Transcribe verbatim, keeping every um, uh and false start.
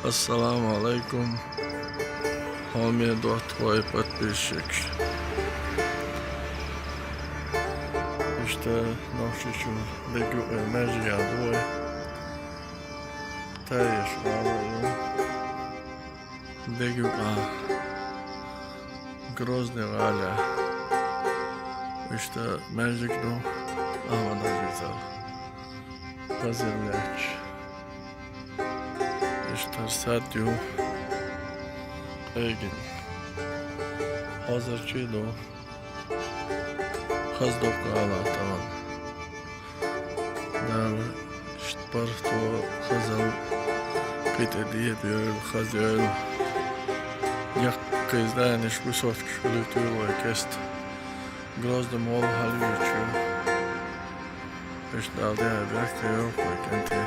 Ассаламу Ӏалайкум, хьоме доттагӀий, подписчикаш. Иштта Нохчийчоа дегӀа юкъе маьждиг ду вай. Тайеш оал ю. ДегӀа юкъа, Грозный гӀала. Иштта маьждиг ду Ахьмад-Ӏазиза. Хаза лаьтташ. Иштта сад ю къегина. Хозарчий ду. Хаза дукха гӀала тӀа. Дала иштта бархӀ то хазал кхы тӀе дебайойла, хаза йойла. Яккхий зданиеш, высоткаш хилийтийла вай кеста. Грозный молла хьалйоьдуш ю. Иштта Дала дехьа беркате йойла вай кӀентий.